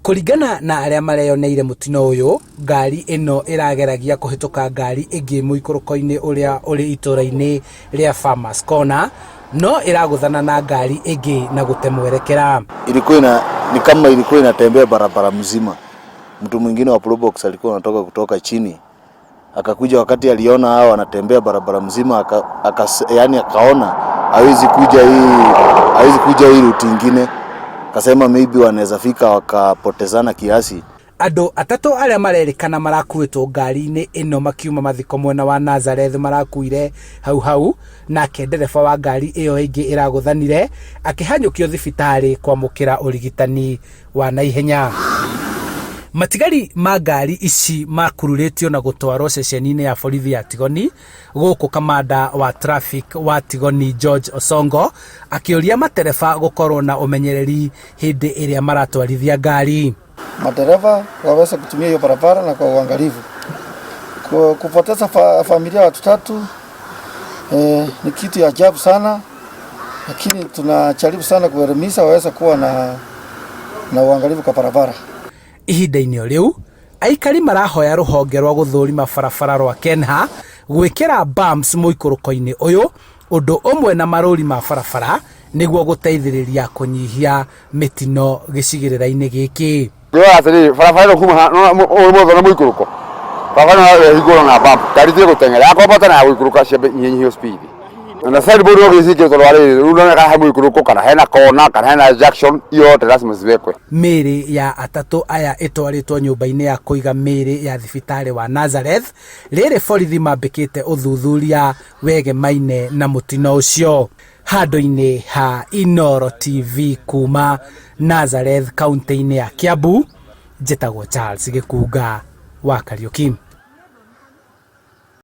Kũringana na arĩa mareyoneire mũtino ũyũ, ngari ĩno ĩrageragia kũhĩtũka ngari ĩngĩ mũikũrũko-inĩ ũrĩa ũrĩ itũra-inĩ rĩa Farmers Corner, no ĩragũthana na ngari ĩngĩ na gũte mwerekera. Ilikuwa ina, ni kama ilikuwa inatembea barabara mzima. Mtu mwingine wa Probox alikuwa anatoka kutoka chini akakuja, wakati aliona hao wanatembea barabara mzima aka, yani akaona hawezi kuja hii, hawezi kuja hii route ingine, akasema maybe wanaweza fika wakapotezana kiasi. Andũ atatũ arĩa marerĩkana marakuĩtwo ngari-inĩ ĩno makiuma mathiko mwena wa Nazareth marakuire hau hau, nake ndereba wa ngari ĩyo ĩngĩ ĩragũthanire akĩhanyũkio thibitarĩ kwamũkĩra ũrigitani wa naihenya. Matigari ma ngari ici makururĩtio na gũtwarwo ceceni-inĩ ya borithi ya Tigoni gũkũ kamanda wa traffic wa Tigoni George Osongo akĩũria matereba gũkorwo na ũmenyereri hĩndĩ ĩrĩa maratwarithia ngari. Madereva waweze kutumia hiyo barabara na kwa uangalifu. Kupoteza familia watu tatu ni kitu ya ajabu sana, lakini tunajaribu sana kuelimisha waweze kuwa na uangalifu kwa barabara. Ihinda-inĩ o rĩu aikari marahoya rũhonge rwa gũthũrima barabara rwa KENHA gwĩkĩra bumps mũikũrũko-inĩ ũyũ ũndũ ũmwe na marũri ma barabara nĩguo gũteithĩrĩria kũnyihia mĩtino gĩcigĩrĩra-inĩ gĩkĩ. Ngĩrora atĩrĩrĩ, barabara ĩno kuma ũmotho na mũikũrũko, barabara ĩno ĩhingũrwo na bump, ngari itige gũteng'era, yakwambata na ya gũikũrũka ciambe inyihanyihio speed. Na signboard no gĩciĩkĩrwo tondũ wa rĩrĩ, rĩu ndoneka he mũikũrũko kana hena kona kana hena junction, yote lazima ziwekwe. Mĩĩrĩ ya atatũ aya ĩtwarĩtwo nyũmba-inĩ ya kũiga mĩĩrĩ ya thibitarĩ wa Nazareth, rĩrĩ borithi mambĩkĩte ũthuthuria wegemaine na mũtino ũcio. Handũ-inĩ ha Inooro TV kuma Nazareth kaunti-inĩ ya Kiambu, njĩtagwo Charles Gĩkunga wa Kariuki.